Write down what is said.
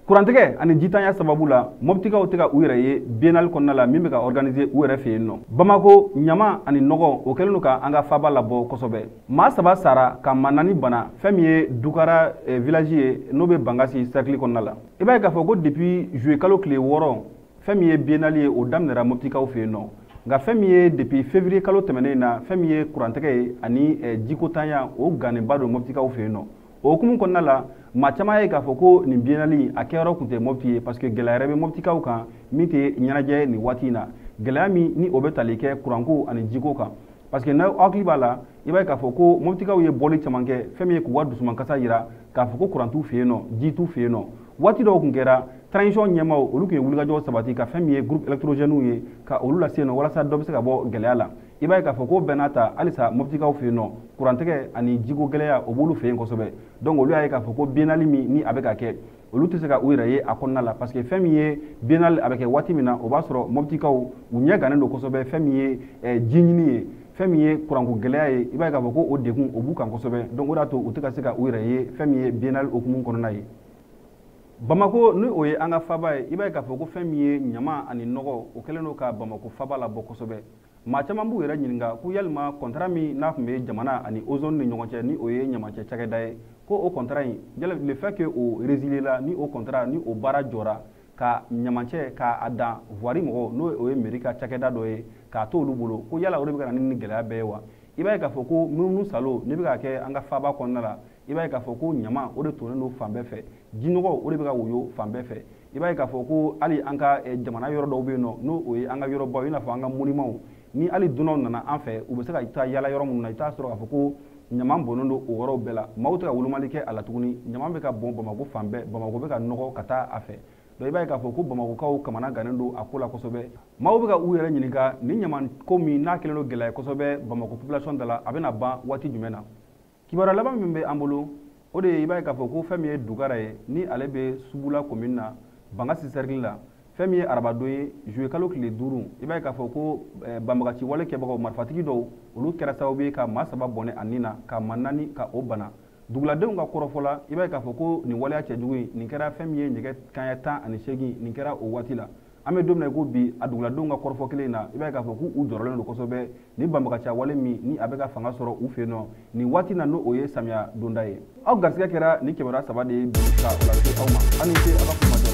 Kurantigɛ ani jitanya sababu la, Mɔptikaw tɛ ka u yɛrɛ ye biennale kɔnɔna la min bɛ ka organiser u yɛrɛ fɛ yen nɔ. Bamako ɲama ani nɔgɔ, o kɛlen don ka an ka faba labɔ kosɛbɛ. Maa 3 sara ka maa 4 bana fɛn min ye Dukara village ye, n'o bɛ Bankasi cercle kɔnɔna la. I b'a ye k'a fɔ ko depuis juillet kalo tile 6, fɛn min ye biennale ye, o daminɛra Mɔptikaw fɛ yen nɔ. Nka fɛn min ye depuis février kalo tɛmɛnen na, fɛn min ye kurantigɛ ye ani jikotanya, o gannenba don Mɔptikaw fɛ yen nɔ. O hukumu kɔnɔna la, maa caman ye k'a fɔ ko nin biennale a kɛyɔrɔ tun tɛ Mɔpti ye, parce que gɛlɛya yɛrɛ bɛ Mɔptikaw kan min tɛ ɲɛnajɛ nin waati in na. Gɛlɛya min ni o bɛ tali kɛ kuranko ani jiko kan, parce que n'aw hakili b'a la, i b'a ye k'a fɔ ko Mɔptikaw ye bɔli caman kɛ fɛn min ye k'u ka dusumankasa yira k'a fɔ ko kuran t'u fɛ yen nɔ, ji t'u fɛ yen nɔ. Waati dɔw tun kɛra, transition ɲɛmaaw olu tun ye wulikajɔ sabati ka fɛn min ye groupe électrogène ye ka olu lase yen nɔ walasa dɔ bɛ se ka bɔ gɛlɛya la. I b'a ye k'a fɔ ko bɛɛ n'a ta, halisa Mɔptikaw fɛ yen nɔ, kurantigɛ ani jiko gɛlɛya, o b'olu fɛ yen kosɛbɛ. Donc olu y'a ye k'a fɔ ko biennale min ni a bɛ ka kɛ, olu tɛ se ka u yɛrɛ ye a kɔnɔna la, parce que fɛn min ye biennale a bɛ kɛ waati min na, o b'a sɔrɔ Mɔptikaw u ɲɛ gannen don kosɛbɛ fɛn min ye ji ɲini ye, fɛn min ye kuranko gɛlɛya ye. I b'a ye k'a fɔ ko o degun o b'u kan kosɛbɛ. Donc o de y'a to u tɛ ka se ka u yɛrɛ ye fɛn min ye biennale hukumu kɔnɔna ye. Bamako, ni o ye an ka faba ye, i b'a ye k'a fɔ ko fɛn min ye ɲama ani nɔgɔ, o kɛlen don ka Bamako faba labɔ kosɛbɛ. Maa caman b'u yɛrɛ ɲininka ko yalima contrat min n'a tun bɛ jamana ani Ozone ni ɲɔgɔn cɛ, ni o ye ɲamacɛ cakɛda ye, ko o contrat in, le fait que o résilier la, ni o contrat ni o baara jɔra, ka ɲamacɛ k'a dan voirie mɔgɔw, n'o o ye mairie ka cakɛda dɔ ye, k'a to olu bolo, ko yala o de bɛ ka na ni gɛlɛya bɛɛ ye wa? I b'a ye k'a fɔ ko munumunu salo ne bɛ ka kɛ an ka faba kɔnɔna la, i b'a ye k'a fɔ ko ɲama o de tonnen don fan bɛɛ fɛ, jinɔgɔ o de bɛ ka woyo fan bɛɛ fɛ. I b'a ye k'a fɔ ko hali an ka jamana yɔrɔ dɔw bɛ yen nɔ, n'o o ye an ka yɔrɔbaw, i n'a fɔ an ka monumentw, ni hali dunanw nana an fɛ, u bɛ se ka taa yala yɔrɔ minnu na, i t'a sɔrɔ k'a fɔ ko ɲama bɔnnen don o yɔrɔw bɛɛ la. Maaw tɛ ka wolomali kɛ a la tuguni, ɲama bɛ ka bɔn Bamako fan bɛɛ, Bamako bɛ ka nɔgɔ ka taa a fɛ. Donc i b'a ye k'a fɔ ko Bamakokaw kamana gannen don a ko la kosɛbɛ. Maaw bɛ ka u yɛrɛ ɲininka ni ɲama ko min n'a kɛlen don gɛlɛya ye kosɛbɛ Bamako population da la, a bɛna ban waati jumɛn na? Kibaruya laban min bɛ an bolo, o de ye i b'a ye k'a fɔ ko fɛn min ye Dugara ye, ni ale bɛ Subula commune na, Bankasi cercle la, fɛn min ye arabadon ye juillet kalo tile 5, i b'a ye k'a fɔ ko banbagaci wale kɛbagaw, marifatigi dɔw, olu kɛra sababu ye ka maa 3 bɔnɛ a nin na, ka maa 4 ka o bana. Duguladenw ka kɔrɔfɔ la, i b'a ye k'a fɔ ko nin waleya cɛjugu in, nin kɛra fɛn min ye nɛgɛ kanɲɛ 18, nin kɛra o waati la. An bɛ don min na i ko bi, a duguladenw ka kɔrɔfɔ kelen in na, i b'a ye k'a fɔ k'u jɔrɔlen don kosɛbɛ ni banbagaciya wale min ni a bɛ ka fanga sɔrɔ u fɛ yen nɔ nin waati na, n'o o ye samiya donda ye. Aw garisɛgɛ kɛra nin kibaruya 3 de ye bi ka o lase aw ma. Aw ni ce aw ka kuma.